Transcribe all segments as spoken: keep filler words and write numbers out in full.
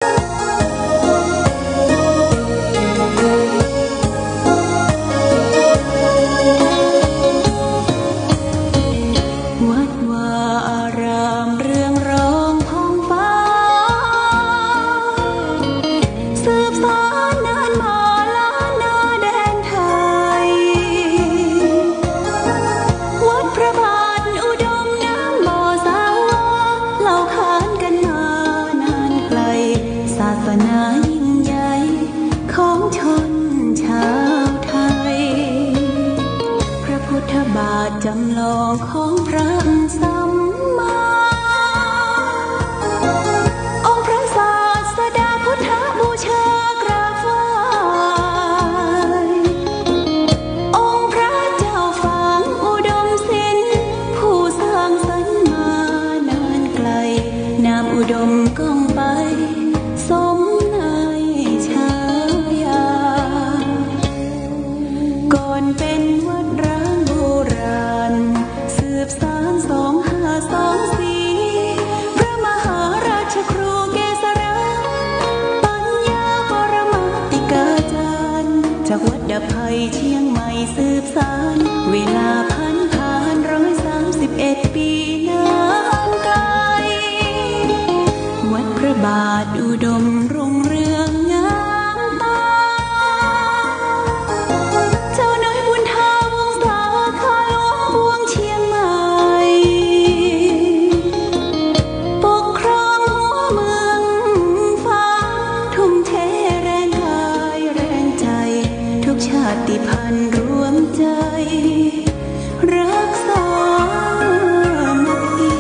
วัดวาอารามเรืองรองท้องฟ้า สืบสานนานมาล้านนาแดนไทย วัดพระบาทอุดมน้ำบ่อสาวา เล่าขานกันมานานไกล ศาสนายิ่งใหญ่ของชนชาวไทย พระพุทธบาทจำลองของพระสัมมา องค์พระศาสดาพุทธบูชากราบไหว้ องค์พระเจ้าฝางอุดมศิลป์ ผู้สร้างสรรค์มานานไกล นามอุดมก้องไป สมในฉายา ก่อนเป็นวัดร้างโบราณ สืบสานสองห้าสองสี่ พระมหาราชครูเกษรา ปัญญาปรมาติกาจารย์ จากวัดดาบไพรเชียงใหม่สืบสาน เวลาผันผ่านร้อยสามสิบเอ็ดปีนานไกล วัดพระบาทอุดมรุ่งเรืองงามตา เจ้าน้อยบุญถาวงศา ข้าหลวงปวงเชียงใหม่ ปกครองหัวเมืองฝาง ทุ่มเทแรงกายแรงใจ ทุกชาติพันธุ์รวมใจ รักสามัคคี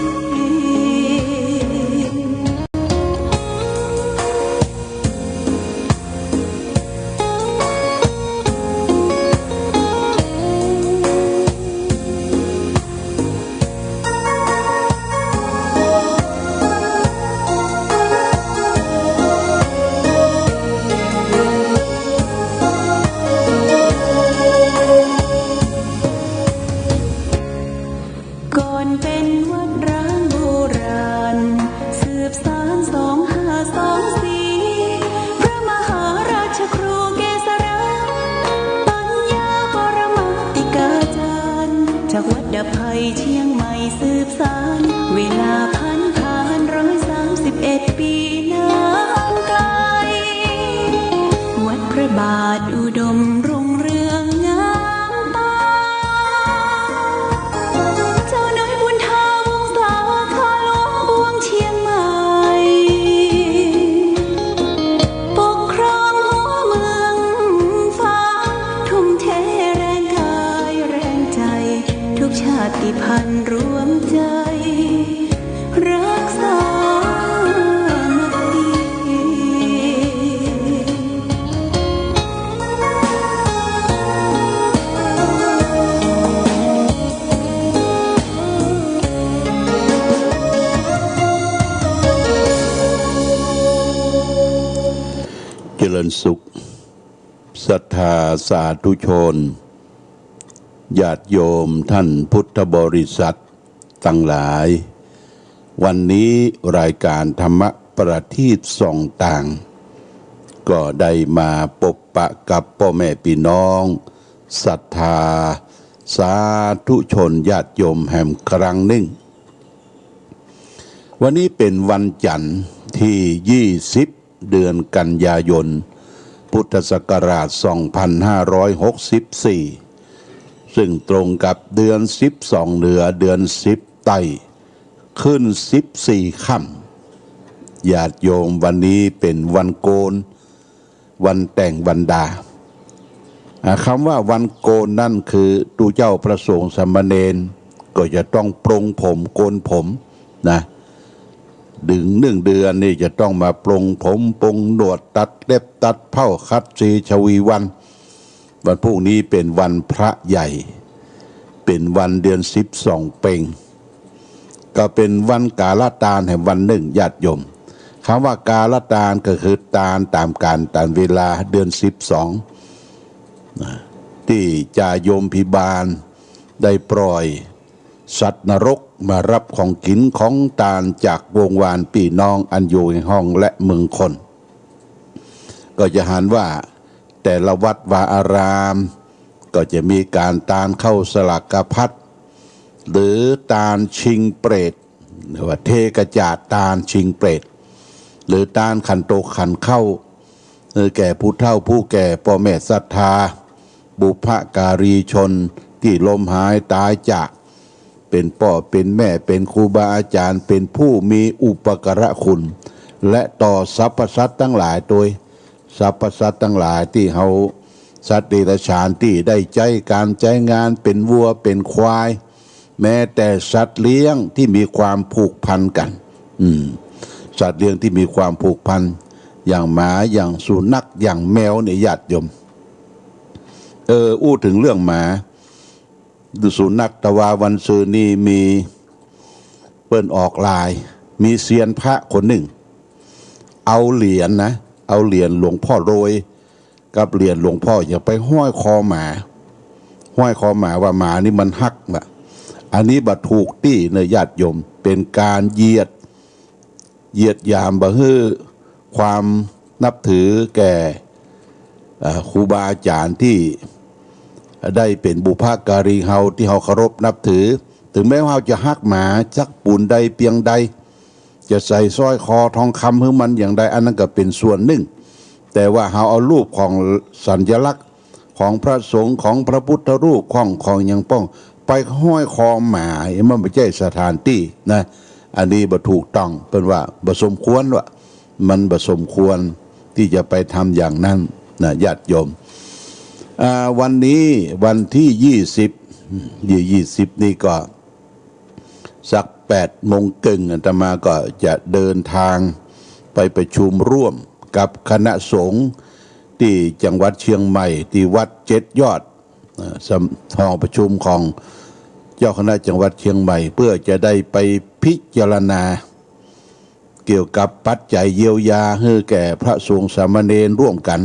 ก่อนเป็นวัดร้างโบราณ สืบสานสองห้าสองสี่ พระมหาราชครูเกษรา ปัญญาปรมาติกาจารย์ จากวัดดาบไพรเชียงใหม่สืบสาน เวลาผันผ่านร้อยสามสิบเอ็ดปีนานไกล วัดพระบาทอุดมรุ่งเรืองงามตา เจ้าน้อยบุญถาวงศา ข้าหลวงปวงเชียงใหม่ ปกครองหัวเมืองฝาง ทุ่มเทแรงกายแรงใจ ทุกชาติพันธุ์รวมใจ รักสามัคคี เจริญสุข ศรัทธาสาธุชน ญาติโยมท่านพุทธบริษัท ตังหลาย วันนี้รายก๋านธรรมะประทีปส่องต่าง ก็ได้มาปบปะกับป้อแม่ปี้น้อง ศรัทธาสาธุชนญาติโยมแหมครั้งนึ่ง วันนี้เป๋นวันจันทร์ตี้ยี่สิบ เดือนกันยายน พุทธศักราชสองพันห้าร้อยหกสิบสี่ ซึ่งตรงกับเดือนสิบสองเหนือ เดือนสิบใต้ ขึ้นสิบสี่ค่ำ ญาติโยม วันนี้เป๋นวันโกณ วันแต่งวันดา อ่า คำว่าวันโกณนั้นคือตุ๊เจ้าพระสงฆ์สามเณรก็จะต้องปลงผมโกณผมนะ เถิงนึ่งเดือนนี่จะต้องมาปลงผมปลงหนวดตัดเล็บตัดเผ้าขัดสีชวีวัน วันพูกนี้เป๋นวันพระใหญ่ เป๋นวันเดือนสิบสองเป็ง ก็เป๋นวันกาลตานแหมวันนึ่งญาติโยม คำว่ากาลตานก็คือตานต๋ามก๋าลต๋ามเวลาเดือนสิบสองนะ ตี้จ่ายมพิบาลได้ปล่อยสัตว์นรกมาฮับของกิ๋นของตานจากวงวานปี้น้องอันอยู่แห่งห้องและเมืองคน ก็จะหันว่าแต่ละวัดวาอาราม ก็จะมีก๋านตานเข้าสลากพัด หรือตานชิงเปรต หรือว่าเทกระจาดตานชิงเปรต หรือตานขันโตกขันเข้า เออ แก่ผู้เฒ่าผู้แก่ ป้อแม่ศรัทธา บุพการีชนตี้ล้มหายต๋ายจาก เป๋นป้อเป๋นแม่ เป๋นครูบาอาจ๋ารย์ เป๋นผู้มีอุปการะคุณ และต่อสรรพสัตว์ตังหลายตวย สรรพสัตว์ตังหลายตี้เฮา สัตว์เดรัจฉานตี้ได้ใจ๊ก๋านใจ๊งาน เป๋นวัว เป๋นควาย แม้แต่สัตว์เลี้ยงตี้มีความผูกพันกั๋น อืม สัตว์เลี้ยงตี้มีความผูกพัน อย่างหมา อย่างสุนัข อย่างแมวเนี่ย ญาติโยม เออ อู้เถิงเรื่องหมา สุนัข ตะวาวันซืนนี่มี เปิ้นออกลาย มีเซียนพระคนนึ่ง เอาเหรียญนะ เอาเหรียญหลวงพ่อรวย กับเหรียญหลวงพ่อหยังไปห้อยคอหมา ห้อยคอหมาว่าหมานี่มันฮักว่ะ อันนี้บ่ถูกตี้เน่อญาติโยม เป๋นก๋านเหยียด เหยียดหยามบ่หื้อความนับถือแก่ เอ่อ ครูบาอาจ๋ารย์ตี้ได้เป๋นบุพการีเฮา ตี้เฮาเคารพนับถือ เถิงแม้ว่าเฮาจะฮักหมาสักปูนใดเปียงใด จะใส่สร้อยคอทองคำหื้อมันอย่างใด อันนั้นก็เป๋นส่วนนึ่ง แต่ว่าเฮาเอารูปของสัญลักษณ์ของพระสงฆ์ ของพระพุทธรูป ของ ของหยังป้อง ไปห้อยคอหมา มันบ่ใจ้สถานตี้นะ อันนี้บ่ถูกต้อง เปิ้นว่าบ่สมควรว่ะ มันบ่สมควรตี้จะไปทำอย่างนั้นนะ ญาติโยม อ่า วันนี้วันตี้ยี่สิบ ยี่ ยี่สิบนี่ก็ สักแปดโมงเกิ่ง อาตมาก็จะเดินทางไปประชุมร่วมกับคณะสงฆ์ตี้จังหวัดเชียงใหม่ ตี้วัดเจ็ดยอด เอ่อ สำ- หอประชุมของเจ้าคณะจังหวัดเชียงใหม่ เพื่อจะได้ไปพิจารณา เกี่ยวกับปัจจัยเยียวยาหื้อแก่พระสงฆ์สามเณรร่วมกั๋น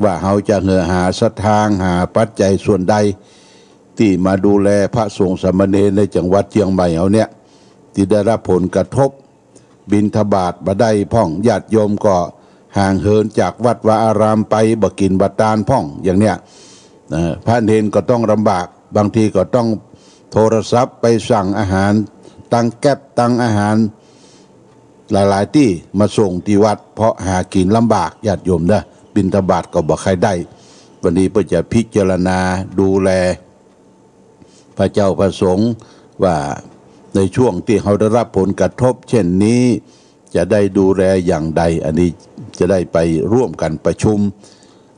ว่าเฮาจะเหือหาสตางค์ หาปัจจัยส่วนใด ตี้มาดูแลพระสงฆ์สามเณรในจังหวัดเชียงใหม่เฮาเนี่ย ตี้ได้รับผลกระทบ บิณฑบาตบ่ได้พ่อง ญาติโยมก็ห่างเหินจากวัดวาอารามไป บ่กิ๋นบ่ตานพ่อง อย่างเนี้ย เอ่อ พระเณรก็ต้องลำบาก บางทีก็ต้องโทรศัพท์ไปสั่งอาหาร ตังแก๊ป ตังอาหาร หลายๆ ตี้มาส่งตี้วัด เพราะหากิ๋นลำบาก ญาติโยมเน่อ บิณฑบาตก็บ่ใค่ได้ วันนี้เปิ้นจะพิจารณาดูแลพระเจ้าพระสงฆ์ ว่าในช่วงตี้เฮาได้รับผลกระทบเช่นนี้ จะได้ดูแลอย่างใด อันนี้จะได้ไปร่วมกั๋นประชุม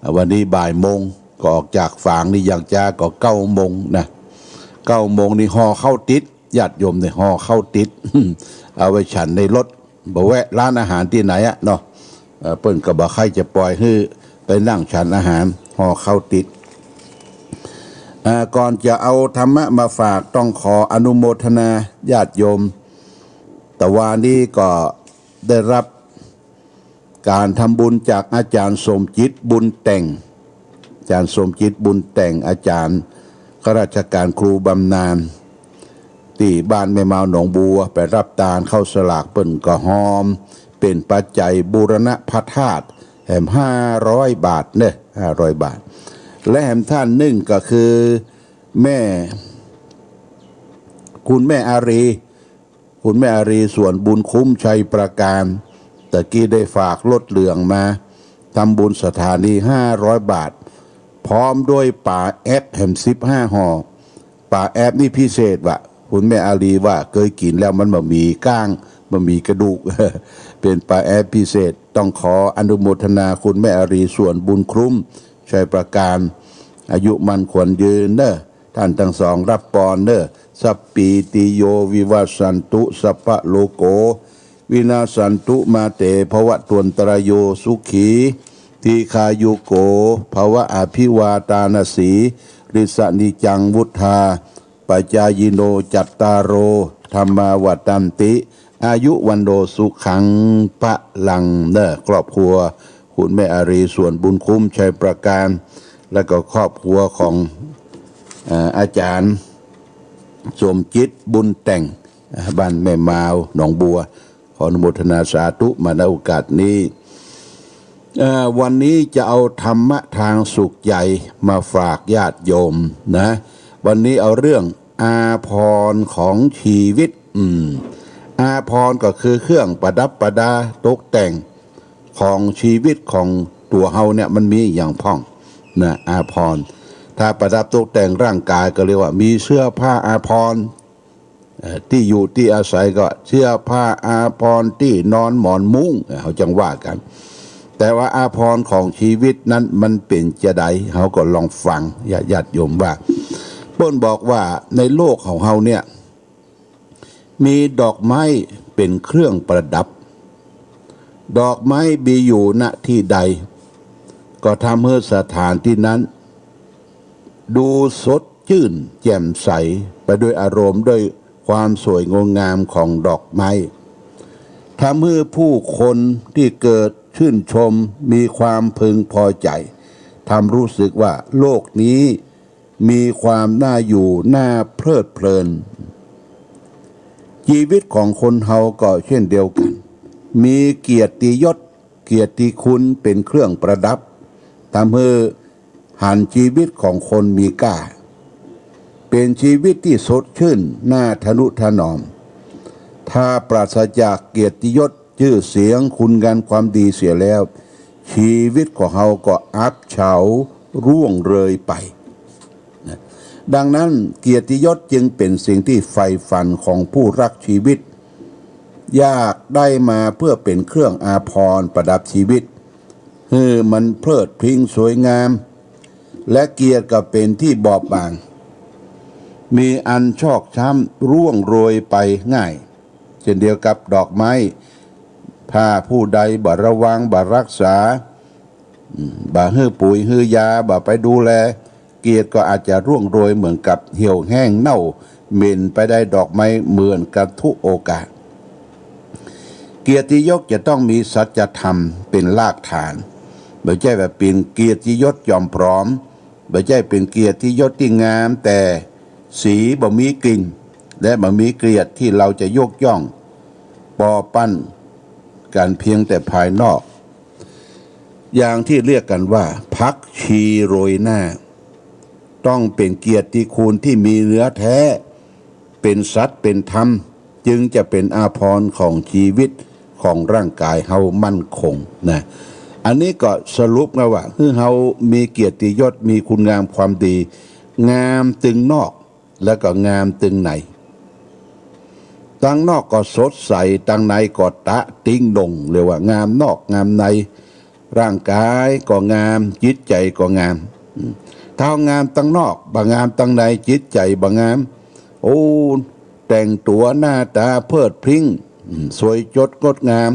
อ่า วันนี้บ่ายโมง ก็ออกจากฝางนี่อย่างจ๊าก็เก้าโมงนะ เก้าโมงนี่ห่อข้าวติด ญาติโยมเนี่ยห่อข้าวติด เอาไว้ฉันในรถ บ่แวะร้านอาหารตี้ไหนอะเนาะ เอ่อ เปิ้นก็บ่ใค่จะปล่อยหื้อไปนั่งฉันอาหาร ห่อข้าวติด อ่า ก่อนจะเอาธรรมะมาฝาก ต้องขออนุโมทนาญาติโยม ตะวานี้ก็ได้รับก๋านทำบุญจากอาจ๋ารย์สมจิตบุญแต่ง อาจ๋ารย์สมจิตบุญแต่ง อาจ๋ารย์ข้าราชก๋านครูบำนาญ ตี้บ้านแม่มาวหนองบัว ไปรับตานข้าวสลาก เปิ้นก็ฮอมเป๋นปัจจัยบูรณะพระธาตุแหมห้าร้อยบาทเน่อ ห้าร้อยบาท และแหมต้านนึ่งก็คือแม่ คุณแม่อารี คุณแม่อารี สวนบุญคุ้ม ชัยปราการ ตะกี้ได้ฝากรถเหลืองมาทำบุญสถานีห้าร้อยบาท พร้อมด้วยป๋าแอปแหมสิบห้าห่อ ป๋าแอปนี่พิเศษว่ะ คุณแม่อารีว่าเกยกิ๋นแล้วมันบ่มีก้าง บ่มีกระดูก เป๋นป๋าแอปพิเศษ ต้องขออนุโมทนาคุณแม่อารี สวนบุญคุ้ม ชัยปราการ อายุมั่นขวัญยืนเน่อ ต้านตังสองรับปอนเน่อ สัพพีติโยวิวัชชันตุ สัพพะโรโค วินาสสันตุ มาเตภวัตวันตรายโย สุขี ทีฆายุโก ภวะ อภิวาทานาสีลิสสะนิจจัง วุฑฒาปจายิโน จัตตาโร ธัมมาวัฑฒันติ อายุวัณโณ สุขัง พลัง เน่อ ครอบครัวคุณแม่อารี สวนบุญคุ้ม ชัยปราการ และก็ครอบครัวของ เอ่อ อาจ๋ารย์สมจิตบุญแต่ง บ้านแม่มาวหนองบัว ขออนุโมทนาสาธุมา ณ โอกาสนี้ เอ่อ วันนี้จะเอาธรรมะทางสุขใจมาฝากญาติโยมนะ วันนี้เอาเรื่องอาภรณ์ของชีวิต อืม อาภรณ์ก็คือเครื่องประดับประดาตกแต่งของชีวิตของตั๋วเฮาเนี่ย มันมีอะหยังพ่องนะ อาภรณ์ ถ้าประดับตกแต่งร่างกายก็เรียกว่ามีเสื้อผ้าอาภรณ์ เอ่อ ตี้อยู่ตี้อาศัยก็เสื้อผ้าอาภรณ์ ตี้นอนหมอนมุ้ง เอ่อ เฮาจั่งว่ากั๋น แต่ว่าอาภรณ์ของชีวิตนั้นมันเป๋นจาใด เฮาก็ลองฟัง ญาติ ญาติโยมว่า เปิ้นบอกว่าในโลกของเฮาเนี่ย มีดอกไม้เป๋นเครื่องประดับ ดอกไม้มีอยู่ ณ ตี้ใด ก็ทำหื้อสถานตี้นั้น ดูสดจื้นแจ่มใสไปด้วยอารมณ์ ด้วยความสวยงดงามของดอกไม้ ทำหื้อผู้คนตี้เกิดชื่นชมมีความพึงพอใจ๋ ทำรู้สึกว่าโลกนี้มีความน่าอยู่ น่าเพลิดเพลิน ชีวิตของคนเฮาก็เช่นเดียวกั๋น มีเกียรติยศ เกียรติคุณเป๋นเครื่องประดับ ทำหื้อหันชีวิตของคนมีก้า เป๋นชีวิตตี้สดจื้น น่าทะนุถนอม ถ้าปราศจากเกียรติยศ จื้อเสียง คุณงามความดีเสียแล้ว ชีวิตของเฮาก็อับเฉาร่วงเรยไป นะ ดังนั้นเกียรติยศจึงเป๋นสิ่งตี้ใฝ่ฝันของผู้รักชีวิต อยากได้มาเพื่อเป๋นเครื่องอาภรณ์ประดับชีวิต หื้อมันเพลิดเพลินสวยงาม และเกียรติก็เป๋นตี้บอบบาง มีอันชอกช้ำร่วงโรยไปง่าย เช่นเดียวกับดอกไม้ ถ้าผู้ใดบ่ระวังบ่รักษา อืม บ่หื้อปุ๋ยหื้อยา บ่ไปดูแล เกียรติก็อาจจะร่วงโรยเหมือนกับเหี่ยวแห้งเน่าเหม็นไปได้ดอกไม้เหมือนกันทุกโอกาส เกียรติยศจะต้องมีสัจธรรมเป๋นรากฐาน บ่ใจ้ว่าเป๋นเกียรติยศจอมปลอม บ่ใจ้เป๋นเกียรติยศตี้งาม แต่สีบ่มีกลิ่น และบ่มีเกียรติตี้เฮาจะยกย่องปอปั้นกั๋นเพียงแต่ภายนอก อย่างตี้เรียกกั๋นว่าผักชีโรยหน้า ต้องเป๋นเกียรติคุณตี้มีเนื้อแท้ เป๋นสัตย์เป๋นธรรม จึงจะเป๋นอาภรณ์ของชีวิตของร่างกายเฮามั่นคงนะ อันนี้ก็สรุปนะว่า หื้อเฮามีเกียรติยศ มีคุณงามความดี งามตึงนอก แล้วก็งามตึงใน ตังนอกก็สดใส ตังในก็ตะติ๊งด่ง เรียกว่างามนอกงามใน ร่างกายก็งาม จิตใจ๋ก็งาม อืม ถ้าเฮางามตังนอก บ่งามตังใน จิตใจ๋บ่งาม โอ้ แต่งตั๋วหน้าต๋าเพลิดเพลิน อืม สวยสดงดงาม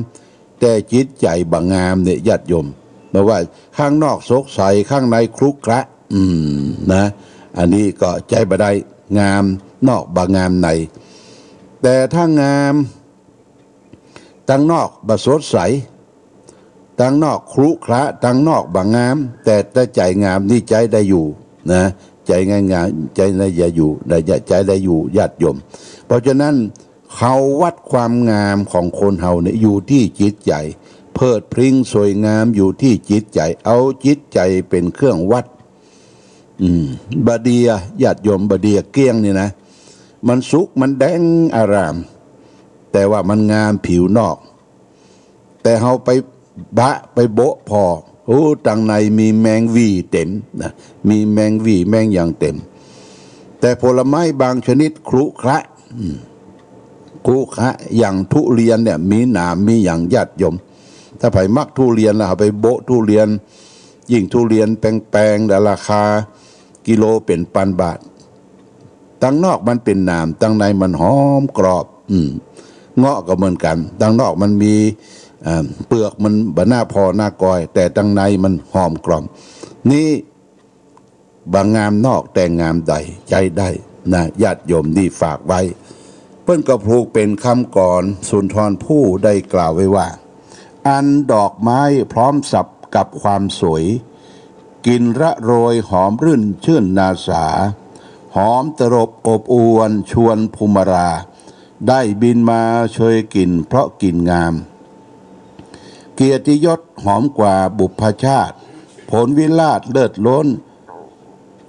แต่จิตใจ๋บ่งามเนี่ย ญาติโยม แปลว่าข้างนอกสดใส ข้างในครุขระ อืม นะ อันนี้ก็ใจ๊บ่ได้ งามนอกบ่งามใน แต่ถ้างาม ตังนอกบ่สดใส ตังนอกครุขระ ตังนอกบ่งาม แต่ แต่ใจ๋งามนี่ใจ๊ได้อยู่นะ ใจ๋งาม ใจ๋ได้อยู่ ใจ๋ได้อยู่ ญาติโยม เพราะฉะนั้น เฮาวัดความงามของคนเฮาเนี่ยอยู่ตี้จิตใจ๋ เพลิดเพลินสวยงามอยู่ตี้จิตใจ๋ เอาจิตใจ๋เป๋นเครื่องวัด อืม บ่าเดื่อ ญาติโยม บ่าเดื่อเกี้ยงนี่นะ มันสุก มันแดงอร่าม แต่ว่ามันงามผิวนอก แต่เฮาไปบะไปโบะผ่อ โอ้ ตังในมีแมงหวี่เต๋มนะ มีแมงหวี่แมงหยังเต๋ม แต่ผลไม้บางชนิดครุขระ อืม ครุขระ อย่างทุเรียนเนี่ย มีหนามมีหยัง ญาติโยม ถ้าใผมักทุเรียนแล้ว เอาไปโบะทุเรียน ยิ่งทุเรียนแปงๆ แต่ราคากิโลเป๋นปันบาท ตังนอกมันเป๋นหนาม ตังในมันหอมกรอบ อืม เงาะก็เหมือนกั๋น ตังนอกมันมี อ่า เปลือกมันบ่หน้าผ่อหน้ากอย แต่ตังในมันหอมกรอบ นี่บ่งามนอกแต่งามใน ใจ๊ได้นะ ญาติโยม นี่ฝากไว้ เปิ้นก็ผูกเป๋นคำกลอน สุนทรภู่ได้กล่าวไว้ว่า อันดอกไม้พร้อมสับกับความสวย กลิ่นระโรยหอมรื่นชื่นนาสา หอมตลบอบอวลชวนภูมิรา ได้บินมาเชยกลิ่นเพราะกลิ่นงาม เกียรติยศหอมกว่าบุพชาติ ผลวิราชเลิศล้น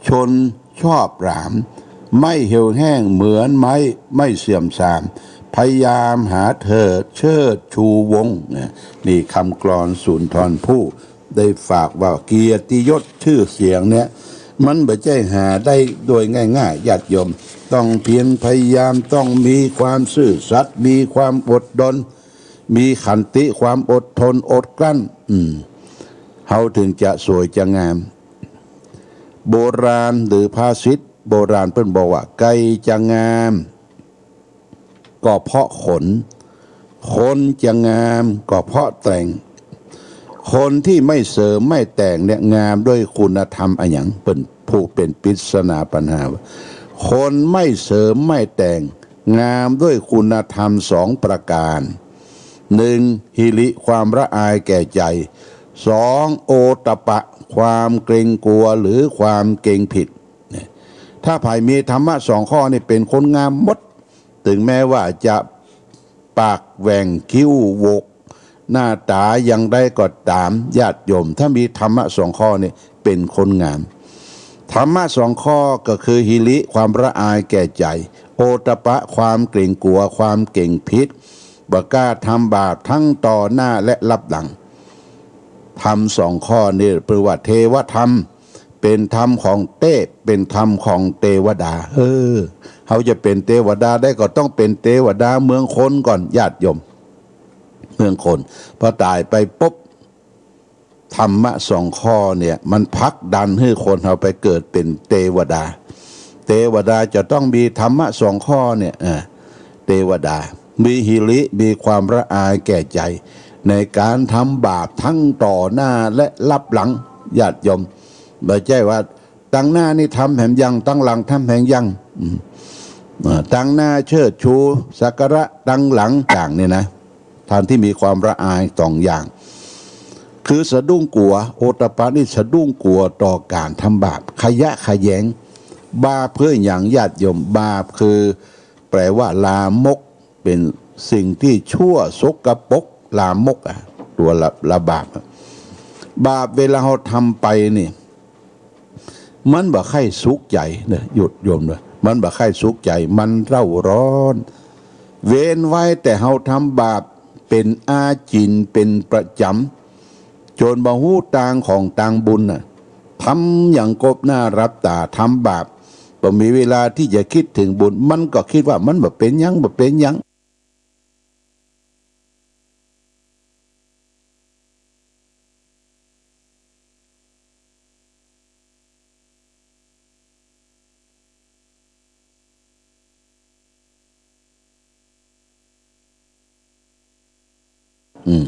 ชนชอบหลาม ไม่เหี่ยวแห้งเหมือนไม้ ไม่เสื่อมทราม พยายามหาเถิดเชิดชูวงศ์ นะ นี่กำกลอนสุนทรภู่ได้ฝากว่าเกียรติยศชื่อเสียงเนี่ย มันบ่ใจ้หาได้โดยง่ายๆ ญาติโยม ต้องเพียรพยายาม ต้องมีความซื่อสัตย์ มีความอดทน มีขันติ ความอดทนอดกลั้น อืม เฮาถึงจะสวยจะงาม โบราณหรือภาษิตโบราณเปิ้นบอกว่า ใก่จะงาม ก็เพราะขน คนจะงามก็เพราะแต่ง คนที่ไม่เสริมไม่แต่งเนี่ยงามด้วยคุณธรรมอะหยัง เปิ้นผู้เป็นปริศนาปัญหาว่า คนไม่เสริมไม่แต่ง งามด้วยคุณธรรมสองประการ หนึ่ง หิริ ความละอายแก่ใจ สอง โอตตัปปะ ความเกรงกลัวหรือความเกรงผิด เนี่ย ถ้าใผมีธรรมะสองข้อนี่เป๋นคนงามหมด ถึงแม้ว่าจะปากแหว่งคิ้วหวก หน้าต๋าอย่างใดก็ต๋าม ญาติโยม ถ้ามีธรรมะสองข้อนี่เป๋นคนงาม ธรรมะสองข้อก็คือหิริ ความละอายแก่ใจ โอตตัปปะ ความเกรงกลัว ความเกรงผิด บ่กล้าทำบาปทั้งต่อหน้าและลับหลัง ธรรมสองข้อนี่เปิ้นว่าเทวธรรม เป๋นธรรมของเต้ เป๋นธรรมของเตวดา เออ เฮาจะเป๋นเตวดาได้ก็ต้องเป๋นเตวดาเมืองคนก่อน ญาติโยม เมืองคน พอต๋ายไปปุ๊บ ธรรมะสองข้อเนี่ย มันผลักดันหื้อคนเฮาไปเกิดเป๋นเตวดา เตวดาจะต้องมีธรรมะสองข้อเนี่ย เออ เตวดา มีหิริ มีความละอายแก่ใจ ในก๋านทำบาปทั้งต่อหน้าและลับหลัง ญาติโยม บ่ใจ้ว่า ตังหน้านี่ทำแหมยัง ตังหลังทำแหมยัง อืม อ่า ตังหน้าเชิดชูสักการะ ตังหลังอย่างเนี่ยนะ ท่านที่มีความละอายสองอย่าง คือสะดุ้งกั๋ว โอตตัปปะนี่สะดุ้งกั๋วต่อก๋านทำบาป ขยะแขยง บาปคือหยัง ญาติโยม บาปคือ แปลว่าลามก เป๋นสิ่งที่ชั่วสกปรก ลามกอะ ตั๋วละ ละบาปอะ บาปเวลาเฮาทำไปนี่ มันบ่ใค่สุขใจ๋เน่อ ญาติโยมเน่อ มันบ่ใค่สุขใจ๋ มันเร่าร้อน เว้นไว้แต่เฮาทำบาปเป๋นอาจิณ เป๋นประจ๋ำ จ๋นบ่ฮู้ตางของตางบุญน่ะ ทำอย่างกบหน้ารับต๋า ทำบาป บ่มีเวลาตี้จะกึ๊ดเถิงบุญ มันก็กึ๊ดว่ามันบ่เป๋นหยัง บ่เป๋นหยัง อืม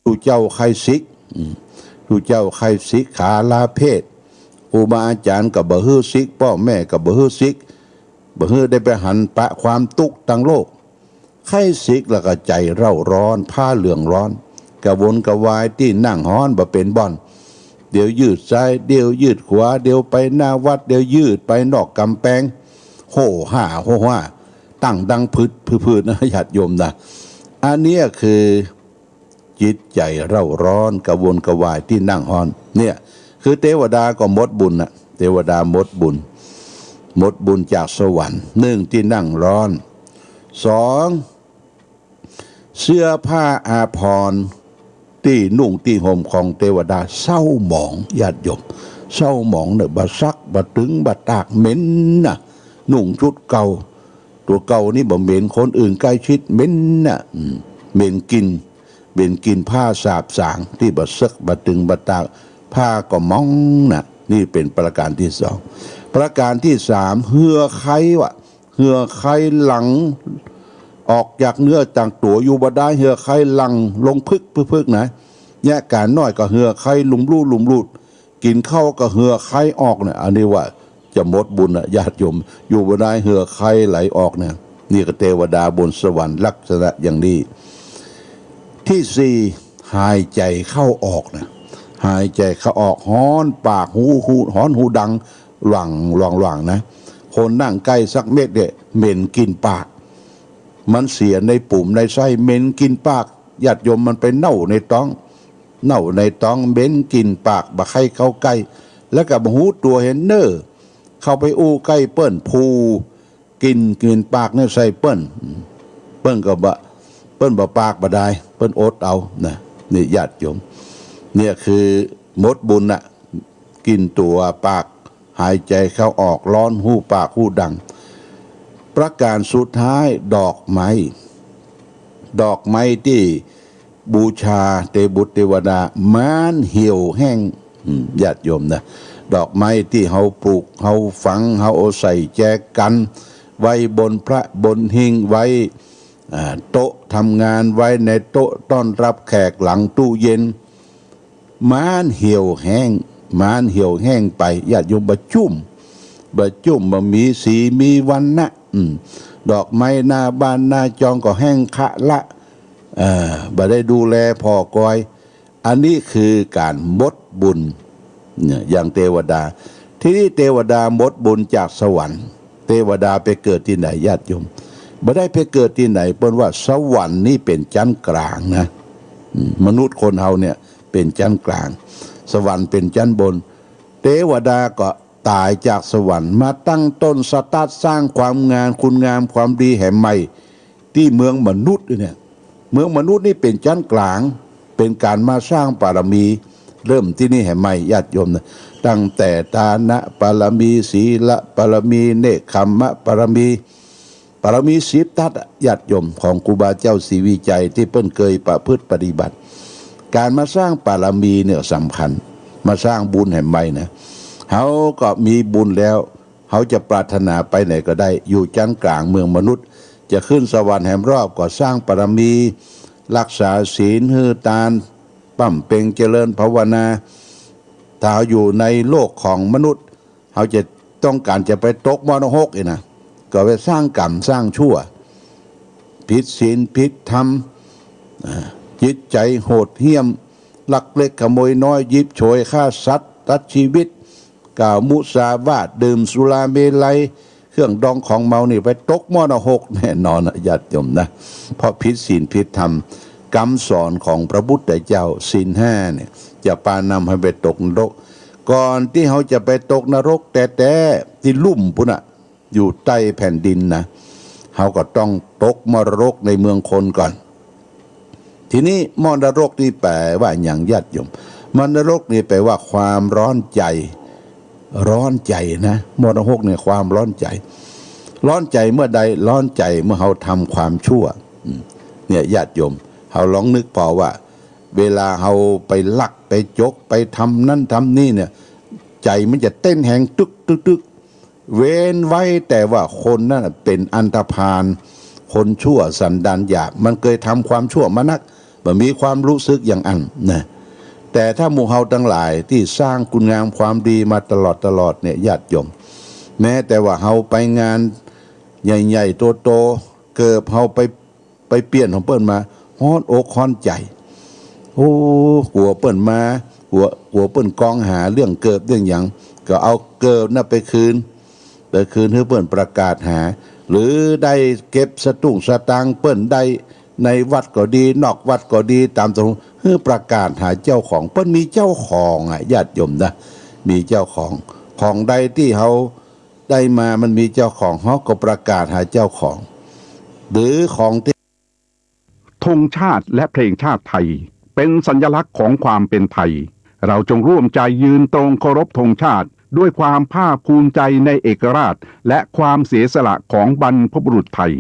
ตุ๊เจ้าใค่สิก อืม ตุ๊เจ้าใค่สิกขาลาเพศ ครูบาอาจ๋ารย์ก็บ่หื้อสิก ป้อแม่ก็บ่หื้อสิก บ่หื้อได้ไปหันปะความตุ๊กข์ตังโลก ใค่สิกแล้วก็ใจ๋เร่าร้อน ผ้าเหลืองร้อน กระวนกระวาย ตี้นั่งฮ้อนบ่เป๋นบ่อน เดี๋ยวยืดซ้าย เดี๋ยวยืดขวา เดี๋ยวไปหน้าวัด เดี๋ยวยืดไปนอกก๋ำแปง โฮ่ฮ่า โฮ่ฮ่า ตั้งดังผึดผึดนะ ญาติโยมนะ อันเนี้ยคือจิตใจ๋เร่าร้อน กระวนกระวาย ตี้นั่งฮ้อน เนี่ย คือเตวดาก็หมดบุญน่ะ เตวดาหมดบุญ หมดบุญจากสวรรค์ นึ่ง ตี้นั่งฮ้อน สอง เสื้อผ้าอาภรณ์ตี้นุ่งตี้ห่มของเตวดาเศร้าหมอง ญาติโยม เศร้าหมองเนี่ย บ่ซัก บ่ตึง บ่ตาก เหม็นน่ะ นุ่งชุดเก่า ตั๋วเก่านี่บ่เหม็น คนอื่นใก้ชิดเหม็นน่ะ อืม เหม็นกลิ่น เหม็นกลิ่นผ้าสาบสาง ตี้บ่ซัก บ่ตึง บ่ตาก ผ้าก็หมองน่ะ นี่เป๋นประก๋านตี้สอง ประก๋านตี้สาม เหื่อไข้วะ เหื่อไข้หลั่งออกจากเนื้อจากตั๋ว อยู่บ่ได้ เหื่อไข้หลั่งลงพึกพึกพึกนะ แยะก๋านน้อยก็เหื่อไข้ลุ่มลู่ลุ่มลู่ กิ๋นข้าวก็เหื่อไข้ออกเนี่ย อันนี้ว่าจะหมดบุญน่ะ ญาติโยม อยู่บ่ได้ เหื่อไข้ไหลออกเนี่ย นี่ก็เตวดาบนสวรรค์ลักษณะอย่างนี้ ตี้สี่ หายใจ๋เข้าออกนะ หายใจ๋เข้าออกฮ้อนปาก ฮู ฮู ฮ้อนฮูดัง หว่าง หว่าง หว่างนะ คนนั่งใก้สักเม็ดเนี่ย เหม็นกลิ่นปาก มันเสียในปุ๋มในไส้ เหม็นกลิ่นปาก ญาติโยม มันไปเน่าในต๊อง เน่าในต๊อง เหม็นกลิ่นปาก บ่ใค่เข้าใก้ แล้วก็บ่ฮู้ตั๋วเหียเน่อ เข้าไปอู้ใก้เปิ้น ผูกลิ่น กลิ่นปากเนี่ยใส่เปิ้น เปิ้นก็บ่ เปิ้นบ่ปากบ่ได้ เปิ้นอดเอานะ นี่ญาติโยม เนี่ยคือหมดบุญน่ะ กลิ่นตั๋วปาก หายใจ๋เข้าออกฮ้อน ฮูปากฮูดัง ประก๋านสุดท้าย ดอกไม้ ดอกไม้ตี้บูชาเตบุตรเตวดา มันเหี่ยวแห้ง อืม ญาติโยมนะ ดอกไม้ตี้เฮาปลูก เฮาฝัง เฮาเอาใส่แจกัน ไว้บนพระบนหิ้ง ไว้ อ่า โต๊ะทำงาน ไว้ในโต๊ะต้อนรับแขก หลังตู้เย็น มันเหี่ยวแห้ง มันเหี่ยวแห้งไป ญาติโยม บ่จุ้ม บ่จุ้ม บ่มีสีมีวรรณะ อืม ดอกไม้หน้าบ้านหน้าจองก็แห้งคะละ เอ่อ บ่ได้ดูแลผ่อกอย อันนี้คือก๋านหมดบุญ เนี่ย อย่างเตวดา ทีนี้เตวดาหมดบุญจากสวรรค์ เตวดาไปเกิดตี้ไหน ญาติโยม บ่ได้ไปเกิดตี้ไหน เปิ้นว่าสวรรค์นี่เป๋นจั๊นก๋างนะ อืม มนุษย์คนเฮาเนี่ยเป๋นจั๊นก๋าง สวรรค์เป๋นจั๊นบน เตวดาก็ต๋ายจากสวรรค์ มาตั้งต้นสตาร์ทสร้างความงาม คุณงามความดีแหมใหม่ ตี้เมืองมนุษย์เนี่ย เมืองมนุษย์นี่เป๋นจั๊นก๋าง เป๋นก๋านมาสร้างบารมี เริ่มตี้นี่แหมใหม่ ญาติโยมนะ ตั้งแต่ทานบารมี ศีลบารมี เนกขัมมบารมี บารมีสิบทัศน์อะ ญาติโยม ของครูบาเจ้าศรีวิชัยตี้เปิ้นเกยประพฤติปฏิบัติ ก๋านมาสร้างบารมีเนี่ยสำคัญ มาสร้างบุญแหมใหม่นะ เฮาก็มีบุญแล้ว เฮาจะปรารถนาไปไหนก็ได้ อยู่จั๊นก๋างเมืองมนุษย์ จะขึ้นสวรรค์แหมรอบก็สร้างบารมี รักษาศีล หื้อตาน บำเพ็ญเจริญภาวนา ถ้าเฮาอยู่ในโลกของมนุษย์ เฮาจะต้องก๋านจะไปตกหม้อนรกอีกนะ ก็ไปสร้างกรรมสร้างชั่ว ผิดศีลผิดธรรม อ่า จิตใจ๋โหดเหี้ยม ลักเล็กขโมยน้อย หยิบฉวยฆ่าสัตว์ ตัดชีวิต กล่าวมุสาวาท ดื่มสุราเมรัย เครื่องดองของเมานี่ ไปตกหม้อนรกแน่นอนนะ ญาติโยมนะ เพราะผิดศีลผิดธรรม กำสอนของพระพุทธเจ้า ศีลห้าเนี่ย จะปานำหื้อไปตกนรก ก่อนตี้เฮาจะไปตกนรกแต๊ๆ ตี้ลุ่มปู๊นน่ะ อยู่ใต้แผ่นดินนะ เฮาก็ต้องตกมรรคในเมืองคนก่อน ทีนี้มรรคนี่แป๋ว่าหยัง ญาติโยม มรรคนี่แป๋ว่าความฮ้อนใจ๋ ฮ้อนใจ๋นะ มรรคเนี่ยความฮ้อนใจ๋ ฮ้อนใจ๋เมื่อใด ฮ้อนใจ๋เมื่อเฮาทำความชั่ว อืม เนี่ย ญาติโยม เฮาลองนึกผ่อว่า เวลาเฮาไปลักไปจกไปทำนั้นทำนี่เนี่ย ใจ๋มันจะเต้นแฮงตึกตึกตึก เว้นไว้แต่ว่าคนนั้นน่ะเป๋นอันธพาล คนชั่วสันดานหยาบ มันเกยทำความชั่วมานัก บ่มีความฮู้สึกอย่างอั้นนะ แต่ถ้าหมู่เฮาตังหลายตี้สร้างคุณงามความดีมาตลอดตลอดเนี่ย ญาติโยม แม้แต่ว่าเฮาไปงานใหญ่ๆ โตๆ เกิบเฮาไป ไปเปี้ยนของเปิ้นมา ฮ้อนอกฮ้อนใจ๋ โอ้ กั๋วเปิ้นมา กั๋ว กั๋วเปิ้นกองหาเรื่องเกิบเรื่องหยัง ก็เอาเกิบนั้นไปคืน ไปคืนหื้อเปิ้นประกาศหา หรือได้เก็บสตุ้งสตางค์เปิ้นได้ในวัดก็ดี นอกวัดก็ดี ต๋ามต๋างหื้อประกาศหาเจ้าของ เปิ้นมีเจ้าของอะ ญาติโยมนะ มีเจ้าของ ของใดตี้เฮาได้มามันมีเจ้าของ เฮาก็ประกาศหาเจ้าของ หรือของตี้ ธงชาติและเพลงชาติไทย เป็นสัญลักษณ์ของความเป็นไทย เราจงร่วมใจยืนตรงเคารพธงชาติ ด้วยความภาคภูมิใจในเอกราช และความเสียสละของบรรพบุรุษไทย